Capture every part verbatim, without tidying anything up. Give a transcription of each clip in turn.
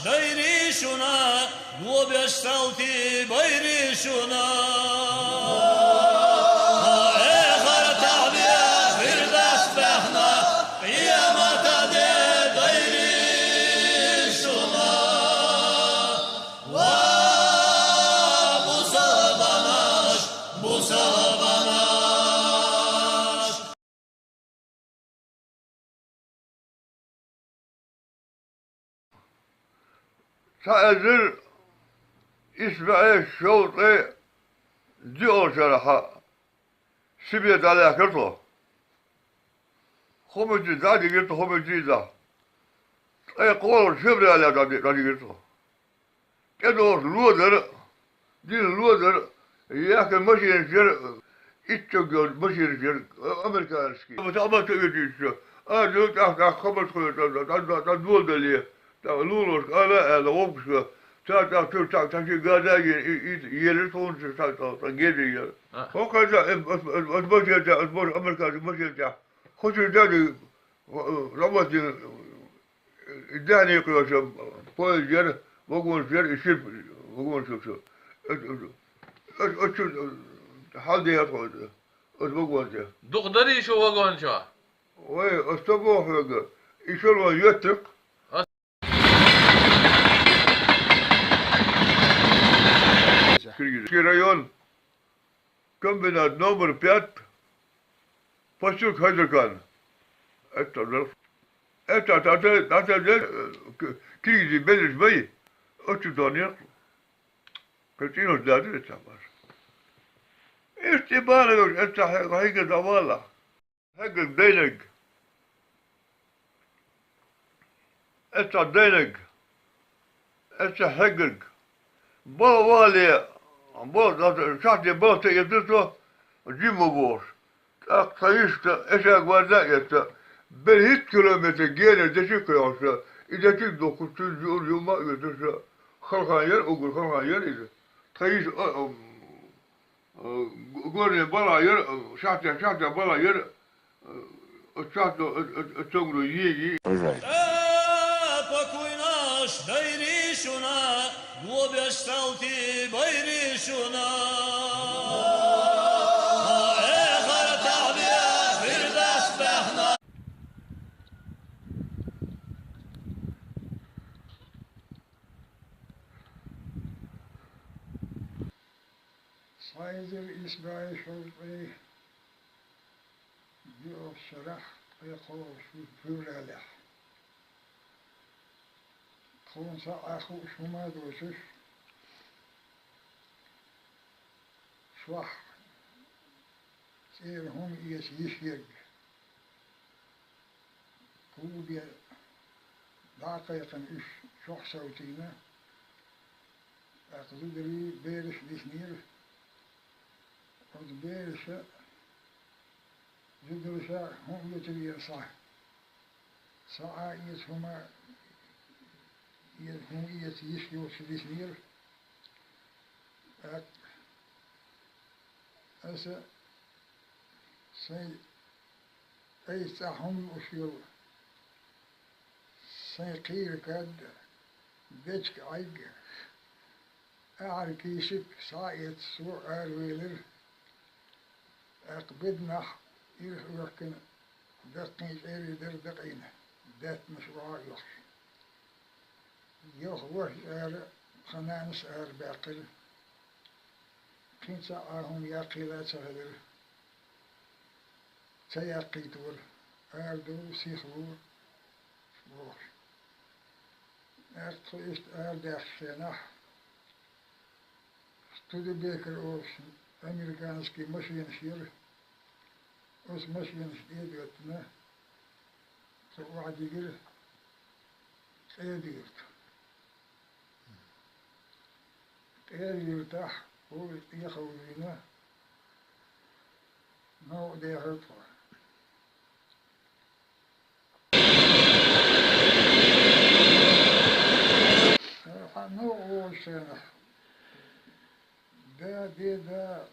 Дайри шуна, гобеш салти байри шуна. Эхартахь бе Фирдавс баьхна, къемата де дайри шуна. Ва бусалбанаш, бусалбанаш! Цхьа эзар исс бӀе шовзткъе диъалгӀачу шарахь Сибре дӀалаьхкира тхо. Хьо мича дӀадигира тхо, хьо мича дӀа. Ткъе кхоалгӀачу феврале дӀади-, дӀадигира тхо. ТӀедогӀуш ло дара, дина ло дара, яхкина машинаш яра, итт чӀог йолчу машинаш яра, американский. Ма тахана ца оьцуьйтуш, а, ну, тӀаккха, тӀаккха хабарш хуьлу, тӀа, тӀа, тӀа, тӀа дола дале, тӀаккха лулашка ала аьлла, вовшашка, цара тӀаккха цуьра цхьа, цхьа ши газа а йина, и, и, елира тхуна цхьа, цхьа, цхьа геза яра. А. ХӀокху хеза, э, ас, ас, ас машен тӀехь, ас боху американский машен тӀехь, хӀокху чуьра даьлла, ламаз дина, и даьхни кхоьхьуш поезд яра, вагонаш яра, и ширпа вагонаш яра. Оцу, оцу, оцу чу хьалдехира тхо оцу вагон тӀе. Дукха дарий шу вагон чохь? Вай, аса ца боху хьоьга, и шарван йоьттира-кх. Киргизский район. Комбинат номер пять, посёлок Хайдаркан. Это да. Это, это, это, это, э, к-, киргизи беллаш бай, оцу донех, картинос дадир это баш. Ишти бара, это хай-, хайга давала. Хьегнарг дайнарг. Эццахь дайнарг. Эццахь хьегнарг. Бала вале, бала, шахьте бала тӀе эцна со, жима бохуш. ТӀаккха тхан йиша эшаг варда а эцна, бер хӀитта километр генара дечиг кхоьхьуш, и дечиг духкуш, цуьнан юур юма а оьцуш, халхана яра уггар, халхана яра иза. Тхан йиша, а, а, Э, го-, горне бала яра, э, шахтя, шахтя бала яра, э, оцу шахто, э, э, э, цогро е, е. Ой, вай. Э, покойнаш дайри шуна, гобеш салти байри шуна. Эхартахь бе Фирдавс баьхна. Цхьа эзар исс бӀе шовзткъе диъалгӀачу шарахь ткъе кхоалгӀачу февралехь. Тхуна цхьа а хууш хӀума а доцуш, шох цӀера хӀума эца йиш ерг. Клубе дӀа а кхайкхина, уьш чохь совцийна, тӀаккха зударий, бераш диснера. Оцу бераша, зудараша хӀун оьцура схьа? Схьа а эца хӀума, эца хӀума эца йиш йоцуш диснера. ТӀаккха аса сайн тӀайса цӀахь хӀума юуш йолу сайн кхийра кад, дечиг Ӏайг, ахьар кийсиг схьа а эцна, со аравелира. ТӀаккха беданахь ирх оьхкина, даккхий чӀерий дара дакъийна, даьттанаш охьа а оьхуш. Йоху ваша ара, тхан нанас арабаьккхира. Кхин цхьа а хӀума яккхийла а ца хилира. Ца яккхийтора, арадовла, сихло бохуш. ТӀаккха тхо иштта арадаьккхачу хенахь, Студебекер олуш американский машинаш яра. Оцу машинашна тӀе а доьттина, тхо охьадигира Къеда-Юрта. Къеда-Юртахь гӀур тӀехула вина, новкъа дехира тхо. Хьан новкъа волчу хенахь, да, деда,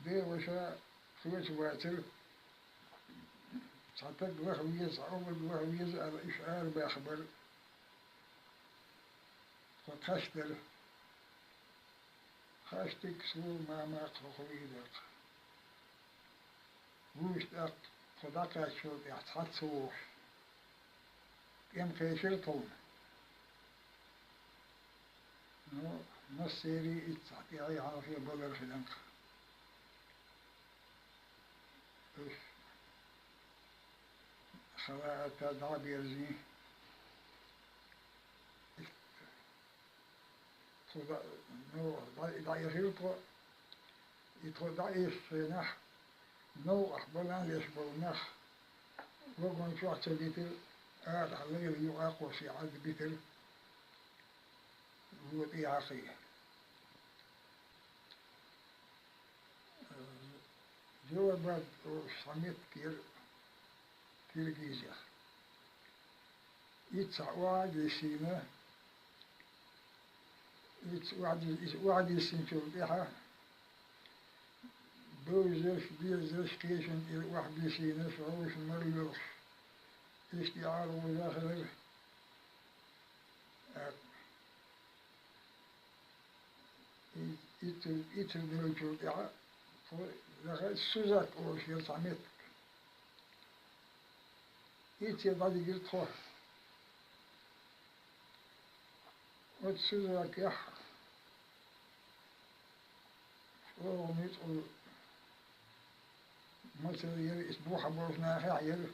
деваша соьца вацара, цхьа таг лаха веза, цхьа обарг лаха веза аьлла, уьш арабаьхна бара. Тхаьш дара. Тхаьш дика сула мама хьо хьуй даккха. Вуьш тӀаккха тхо дӀакхаьччул тӀаьхьа цхьацца вогӀуш, тӀем кхечира тхуна. Ну, массерий иццахь тӀаьхье хьалхе балар хиланкха. Уьш халаата дӀа а берзий, тхо дӀа-, ну, дӀа-, дӀаэхира тхо, и тхо дӀаэцначу хенахь, новкъахь балан леш болу нах вагон чохь ца битира, арахь лайла юкъа а кхоссий Ӏад битира, ло тӀе а хьакхий. Джалалабад олуш цхьа меттиг яра Киргизех. Иццахь охьа а диссийна, иццахь охьа ди-, иза охьа диссинчул тӀаьхьа, бевзаш, безаш, кхечунна иза охьа биссийна, вовшашна мара лоьхуш, иштта и Ӏалашо хилира. И, и, и, и ца деллачул тӀаьхьа тхо даха Сузак олуш яра цхьа меттиг. Ицце дӀадигира тхо. Оцу Сузакехь чӀогӀа ницкъала мацалла яра, иза бухахь болчу нахехь яра,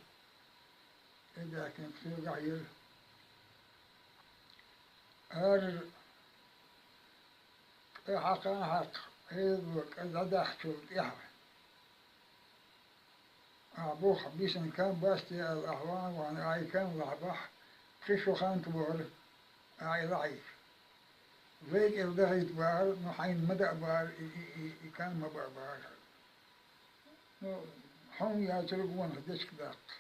тӀедаьккхина кхин цигахь яра. Ара кӀа хьакха а хьаькхна, Ӏело кӀа дӀадахчул тӀаьхьа, ахь бух бисина кам бац те аьлла, ахь ван а вахана, ахь и кам лахьабахь, пхи шо хан тобара, ахь и лахьийча. Вай кӀел дахийта бахара, ну, хьайна ма даа бахара, и, и, и, и кам ма баа бахара. Ну, хьуна яцара гонах дечка даккха.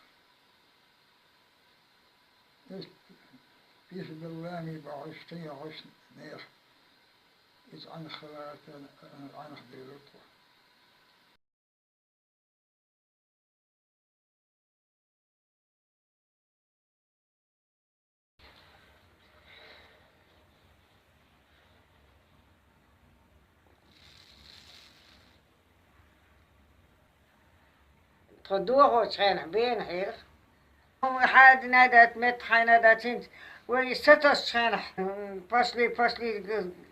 Иштта писбеллами бахьуш, кхин йохьуш нехан. Иза Ӏанах халаатан, Ӏанах девлла тхо. Тхо дохочу хенахь бена хьеха. Хьадина дац, метта хьайна дац, хӀинца вай сатосучу хенахь, пошли, пошли,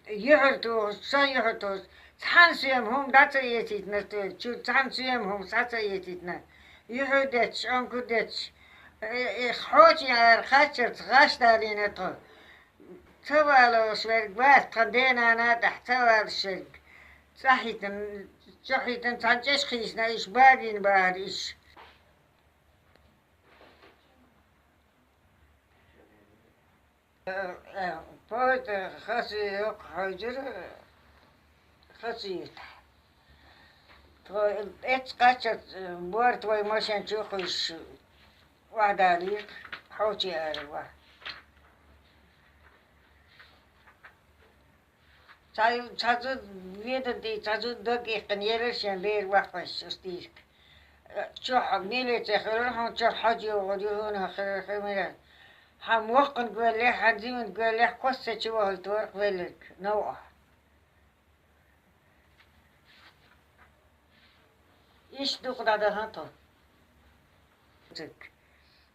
юьхьар тухуш, сан юьхьар тухуш, цхьана соьма хӀума дӀа ца эцийтина, чу цхьана соьма хӀума схьа ца эцийтина, юьхьу детташ, онку детташ, э, э, хьочий ара кхаччалц гӀаш далийна тхо. Ца валалуш верг вац тхан ден-нана тӀехь, ца валалуш верг. ЦӀахь хӀиттина, чохь хӀиттина цхьана чӀеша кхийсина, иш бабийна бахара иш. Э, э, поезд, э, хасийоккху хьоьжура, э, хасийтахь. Тхо эццахь кхаччалц, э, борта вай машен чу а кхуьйсуш, охьадалийра, хьочий ара ван. Цхьа, цхьа зуда, ведан тӀе цхьа зуда даг иккхина елира шен бер ваккхавеш, оцу дийшка. Чохь милице хилира, хьуна чохь хьожа йогӀур ю, хьуна хилира, хилира. Хьан воккханга веллехь, хьан зиманга веллехь, кхоссачу вахалла торах велларг, новкъахь. Иштта дукха дӀадахана тхо.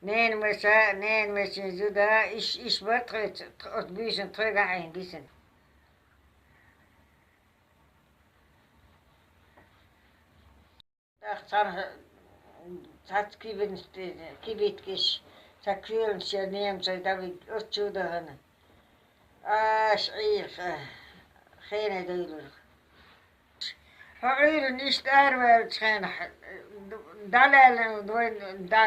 Ненан маша, ненан машин зуда, иш, иш бара тхоьца, тх-, оцу буьйсанна тхоьгахь Ӏийна дисина. ТӀаккха цхьана цхьацца кибиташ, кибиткаш, цхьа коьланаш яра немцойн дӀавигна, оцу чу а дахана. Аша Ӏийра хене девлларг. Хьо Ӏуьйранна иштта араваьллачу хенахь, дӀалаьллина вайн дӀа,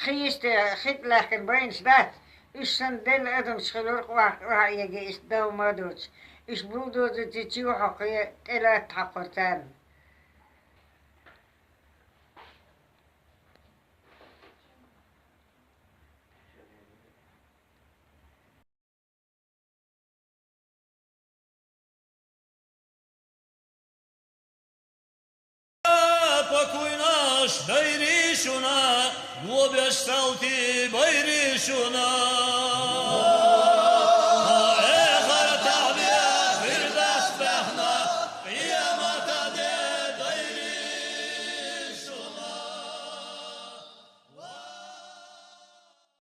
хи йисте хи тӀе лаьхкина байнаш дац, уьш санна делла адамаш хилура, охьа, охьа эге иштта дов ма доцуш. Уьш бульдозерца чу а хьокхий, тӀе латта хьокхура царна. Пакуйнаш, дайри шуна, гобеш салти байри шуна.